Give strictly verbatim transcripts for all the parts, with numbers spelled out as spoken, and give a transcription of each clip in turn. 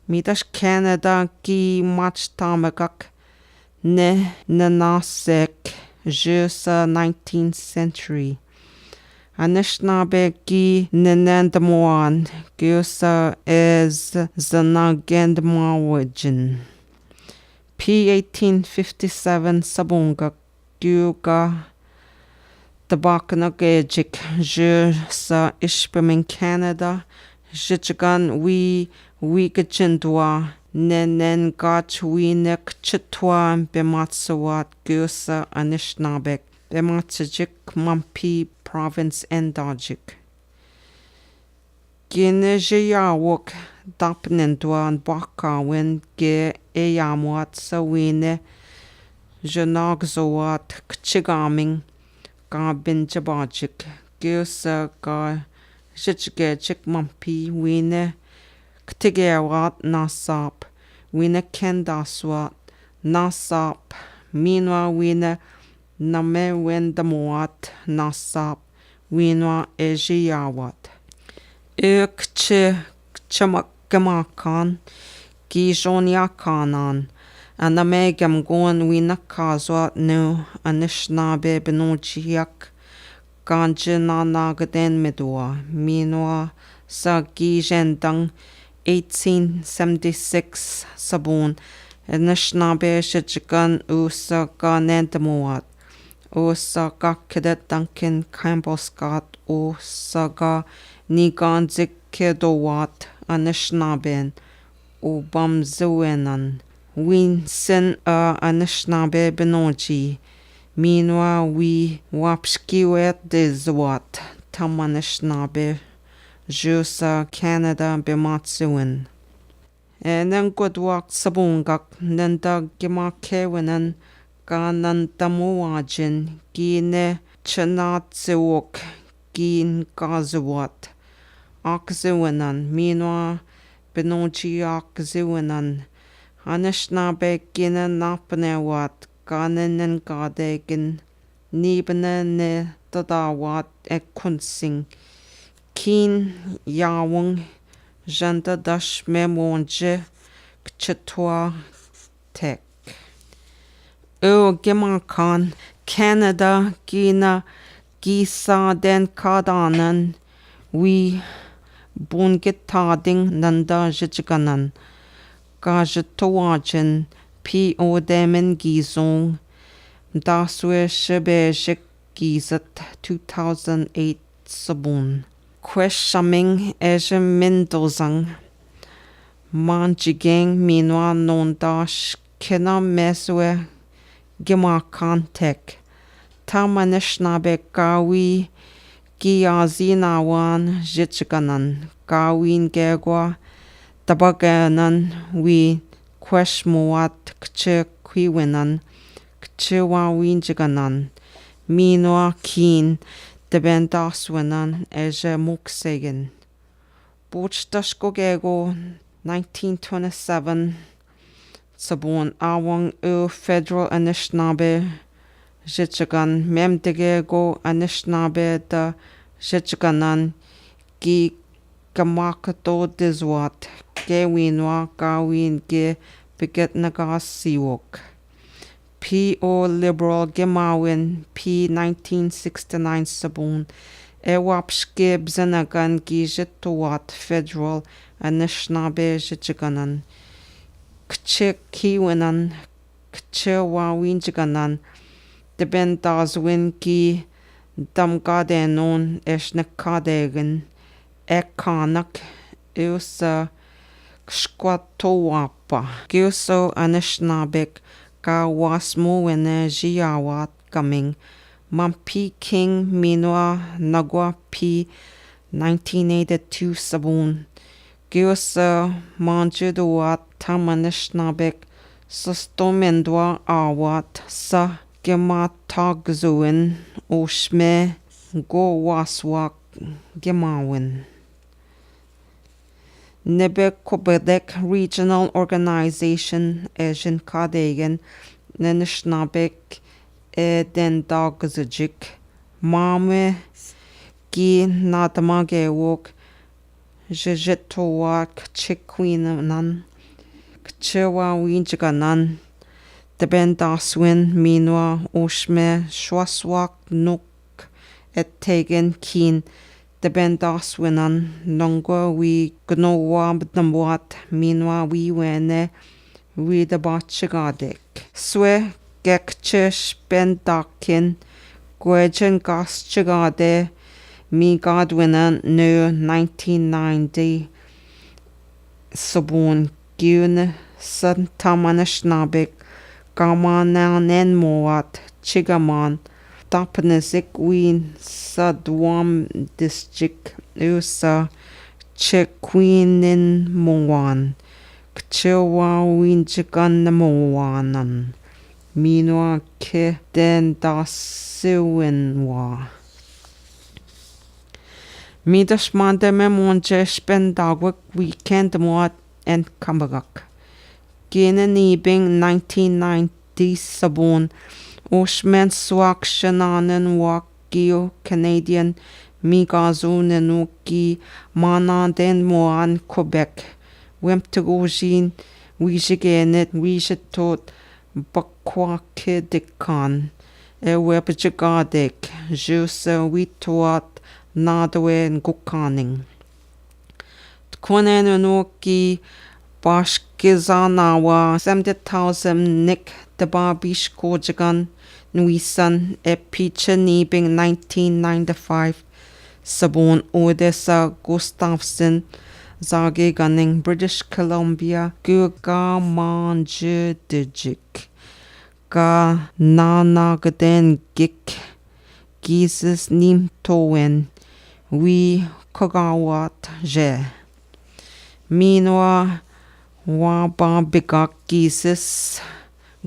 Midash Canada ki machtamagak ne nanasek jus nineteenth century. Anishinaabe ki nenendamwan gusa ez zanagend mawajin. P eighteen fifty-seven sabungak guga tabakna gejik jus ishpaming Canada jijigan wi wi gajindwa nenen gach wi nek chitwa bematsuwat gusa Anishinaabek bematsajik mampi province endajik. Gine jiyawuk dapnendwa bakawin ge eyamwat sa wine janagzowat kchigaming ka binjabajik gusa ka jijgejik mampi wine ktigewat nasap wine kendaswat nasap minwa wine name wendamwat nasap winwa ejiyawat. Uk chi chamakkamakan ki jonya kanan aname gamgon wina kazwat nu Anishinaabe binojiyak kanji nanagden midwa minwa sa ki jendang eighteen seventy-six sabun Anishinaabe jijigan usa ka nendamwat usa ka kidet Duncan Campbell Scott usa ga niganzik kedowat Anishinaaben u bamzuwenan. Winsen a Anishinaabe binoji minwa wi wapshkiwet dezwat tam Anishinaabe jusa Canada bematsuwin. Enen godwak sabungak nenda gima kewenan ka nanda muwajin gine chanat zewok gin kazwat akzewenan minwa binoji akzewenan Anishinaabe gine napnewat kanenen kadegin nibne ne tadawat ekunsing kin yawung janda dash me monje kchitwa tek. O gemakan Canada gina gisa den kadanan wi bungitading nanda jijiganan. Gajitowajin P O Demen Gizong daswe shibejik gizat two thousand eight sabun. Kweshaming ejim mindozang manjigeng minwa nondash kena meswe gemakan tek. Tam Anishinaabe kawi ki azinawan jijiganan kawin gegwa tabaganan wi kweshmuwat kche kwiwinan kche wawin jiganan minwa kin debendaswenan eje muksegen. Buch dashko gego nineteen twenty-seven sabun awang u federal Anishinaabe jijigan mem degego Anishinaabe da jijiganan ki kamakato dizwat ke winwa kawin ge biget nagas siwok. P O Liberal Gemawin P nineteen sixty-nine sabun e wapshke bzanagan gijitowat federal Anishinaabe jijiganan kche kiwinan kche wawin jiganan debendazwin ki damgadenon eshnakadegin ekanak usa kshkwatowapa. Guso Anishinaabek ka wasmuwene jiyawat kaming mampi king minwa nagwa P nineteen eighty-two sabun. Guso manjidowat tam Anishinaabek sustomendwa awat sa gematagzuwin ushme go waswak gemawin. Nebe Quebec Regional Organization ejin kadegen Anishinaabek e dendagzujik mame ki nadamagewok jejetowa kchikwin nan कछवा वींजगनन दबेन दासविन मीनवा ओशमे श्वासवाक नुक एथेगन खीन दबेन दासविनन नंगो वी गनोवा दमवात मीनवा वी वेने वी दबाचगादेक। स्वे गैकचेश पेन दाकिन क्वेजन कास चगादे मी गादविनन नो नाइनटीन नाइनटी सबून क्यून संता मनशनाबेक कामाना नेन मोवात चिगमान तापनजिक वीन सद्वाम दिस्जिक उसा चेक्वीनिन मोवान कचवा वींजगन मोवानन मीनवा खे देन दासिविन वा। मी दशमांदे में मोंजे स्पेन दागवक वीकेंड मोवात एन कमगक। केने नीबिंग नाइनटीन नाइनटी सबून ओशमेन स्वाक शनानन वाक कियो कैनेडियन मी गाजू ननु की माना देन मोआन क्वेबेक। वेम तगोजीन वीजगेनेत वीजतोत बक्वाके दिक्कान ए वेब जगादेक जूस वीतवात नादवे गुकानिंग। तखोने नुनो की पाशकिजानावा सेवेंटी थाउजेंड निक दबाबिश कोजगन नुइसन ए पीछे नीबिंग नाइनटीन नाइनटी फाइव सबून ओदेसा गुस्ताफसन जागे गनिंग ब्रिटिश कोलंबिया गुगा मांजे दिजिक का नानागदेन गिक गीसस नीम तोवेन वी खगावात जे। मीनवा वा बा बिगा गीसस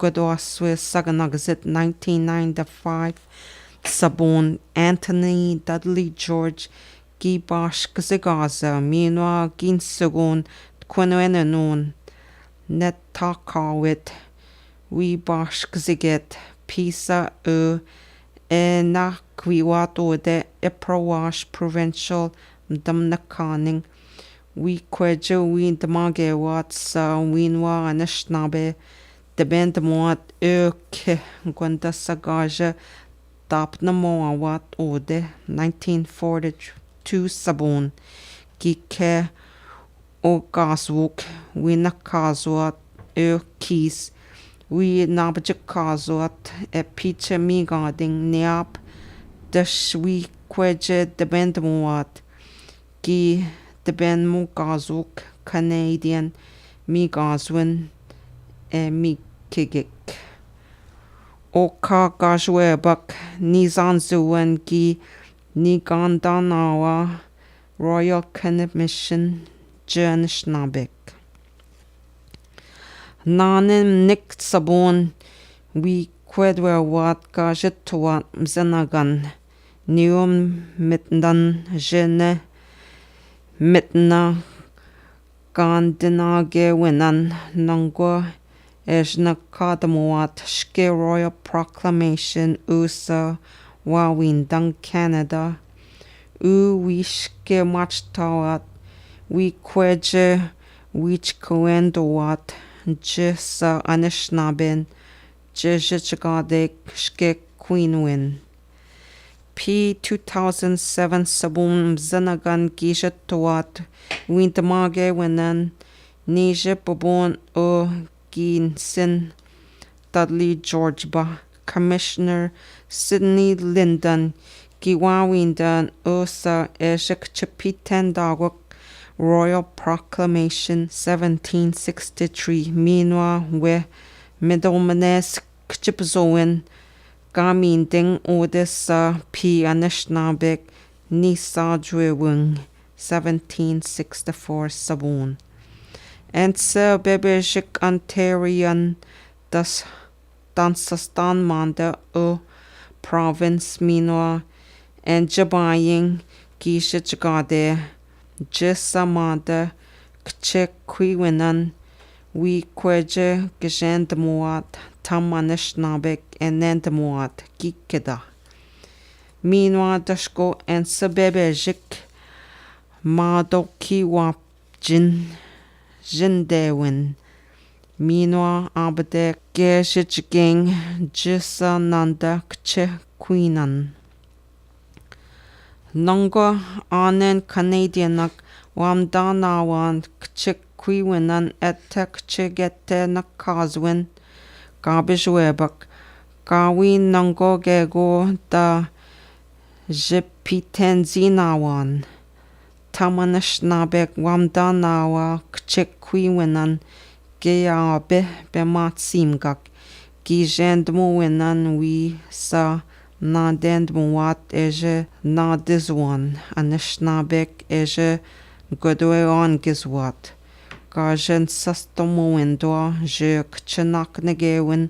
गदवा स्वे सगनगजित नाइनटीन नाइनटी फाइव सबून एंथनी डडली जॉर्ज की बाश कजिगाजा मीनवा गिन सगून खुनवेन नून नेता कावेत वी बाश कजिगेत पीसा ए ए ना क्वीवात ओदे ए प्रवाश प्रोविंशियल दमनकानिंग वी क्वेजे वी दमागे वात सा वीनवा अनशनाबे दबेंद मोआत ए खे गोंदा सगाज तापन मोआवात ओदे नाइनटीन फोर्टी टू सबून की खे ओ कासवुक वी न काजवात ए कीस वी नाबज काजवात ए पीछे मी गादिंग न्याप दश वी क्वेजे दबेंद मोआत की दबेंद मो काजवुक कैनेडियन मी गाजवन ए मी किगिक। ओखा काशवेबक नीजान जुवन की नीगांदा नावा रॉयल कमिशन जन शनाबेक। नाने निक सबोन वी क्वेदवे वात का जतवात जनागन नियम मितनन जने मितना कांदनागे वेनन नंगो एजनका दमुआत शके Royal Proclamation उसा वाविंदंग Canada उ विशके माचतावात वी क्वेजे विच क्वेंदोवात जसा अनशनाबेन जजचकादेक शके queen when. P two thousand seven सबोन जनागन की जतवात वींत मागे वेनन नीजे पबोन ओ कीन सिन दडली जॉर्ज बा कमिश्नर सिडनी लिंडन की वाविंदन ओ सा एशक चपीतन दागोक Royal Proclamation seventeen sixty three मीनवा वे मिदोमनेस कचिपजोवन कामिंदिंग ओदेसा पी अनशनाबेक नीसा ज्वेवुंग सेवनटीन सिक्सटी फोर सबोन। एंस बेबेशिक अंटेरियन दस तान सस्तान मांदा ओ प्रोविंस मीनवा एन जबायिंग की शचकादे जसा मांदा कचे क्वीवनन वी क्वेजे गजेंद मुआत तम अनशनाबेक एनेंद मुआत की केदा। मीनवा दशको एंस बेबेशिक मादो की वाप जिन जिन देवन मीनवा आबदे के जिचकिंग जिसा नंदा कछे क्वीनन। नंगो आनेन कनेडियनक वामदानावान कछे क्वीवनन एथे कछे गेते नकाजवन काबिज वेबक कावी नंगो गेगो दा जिपिथेंजी नावान। थमनश नाबेक वामदानावा कछे क्वीवनन के आबे बेमात सीमगक की जेंदमुवनन वी सा ना देंदमुवात एजे ना दिजवान अनश नाबेक एजे गदोए आन गिजवात। काजन सस्तमुवंदवा जे कछे नाक नगेवन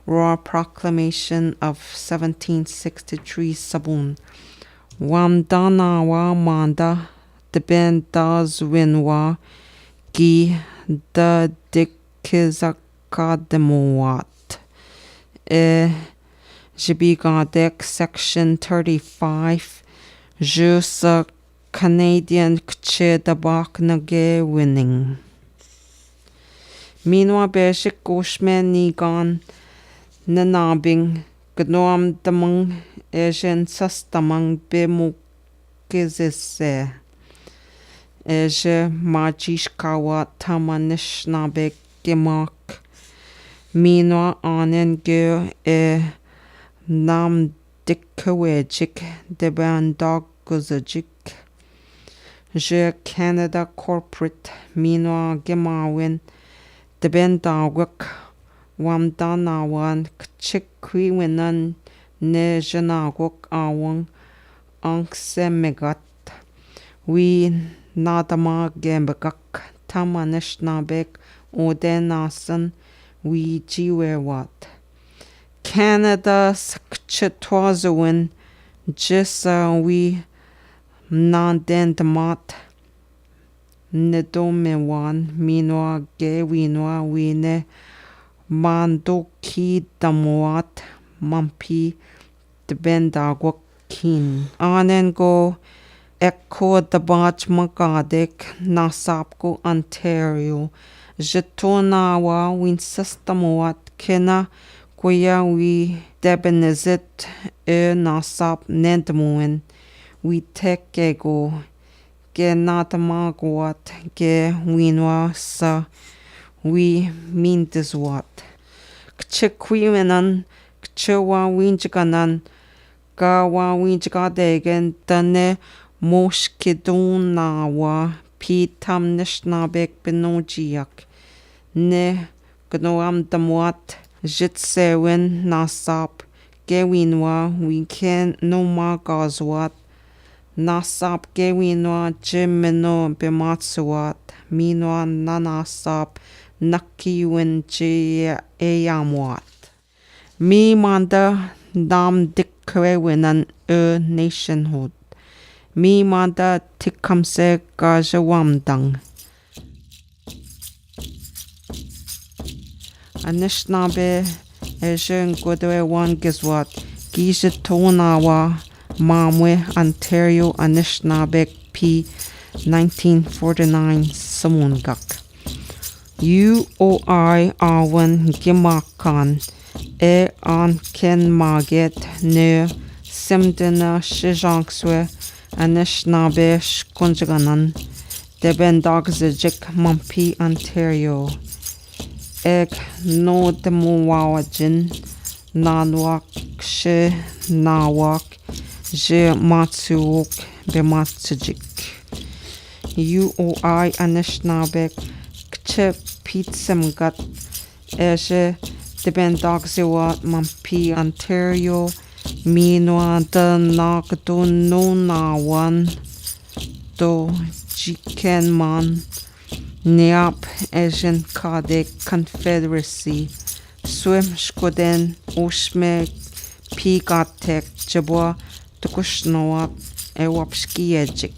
Royal Proclamation of seventeen sixty-three सबून। वामदानावा मांदा दबेंदाजविनवा की द दिक्खिजका दमुवात। ए जिबी गादेक section thirty-five जुस कनेडियन कछे दबाक नगे विनिंग। मीनवा बेशिक कोश में नीगान ननाबिंग गनोम दमंग एजन सस्तमंग बेमुकिजिसे। एज माचिश कावा थमनश नाबेक के माक। मीनवा आनेन गयो ए नाम दिखवेजिक दबेंदागुजजिक। जे Canada Corporate मीनवा गेमावेन दबेंदागुक वामदानावान कछे क्वीवनन ने जनागुक आवंग आंक से मेगत। वी नादमा गेंबगक थमनश नाबेक ओदे नासन वी जीवेवात। Canada सकछे थ्वाजवन जसा वी नादेंदमात। नेदोमेवान मीनवा गे वीनवा वीने मांदो की दमवात मम्पी दबेंदागुक कीन। आनेन गो एको दबाच मकादेक नासाप को Ontario। जतोनावा वीन सस्तमवात केना कोया वी दबेनिजित ए नासाप नेंदमुवन वी थेके गो के नातमागवात के वीनवा सा वी मींतजवात। कछे क्वीवनन, कछे वा वींजगनन, का वा वींजगा देगन तने मोश के दून ना वा पी थमनश नाबेक पिनोजियक। ने गनोम दमवात जित सेवन नासाप के वीनवा वीखे नोमा गाजवात। नासाप के वीनवा जे मेनो बेमात सुवात। मीनवा ना नासाप नक्की वन जे ए यामवात। मी मांदा नाम दिखवे वेनन ए नेशन होत। मी मांदा थिकम से काज वामदंग। अनिशनाबे एजन गोदवे वान गिजवात। कीज थोनावा मामवे Ontario Anishinaabe P nineteen forty-nine समून गक। U O I आवन गिमाकान ए आन केन मागेत ने सिमदन शिजांक्सवे अनिशनाबे शकुंजगनन देबेंदाग जिजिक मम्पी Ontario। एक नोद मुवावजिन नानवाक शे नावाक जे मात्सुवोक बेमात्सुजिक। U O I अनिशनाबे कछे पीत समगत एजे देबेंदाग जिवात मम्पी Ontario मीनवा द नाक दो नो नावन दो जिकेन मान न्याप एजन कादे Confederacy स्वयं शकोदेन ओश में पी काथेक जबवा तुकुश नोवात ए वापश की एजिक।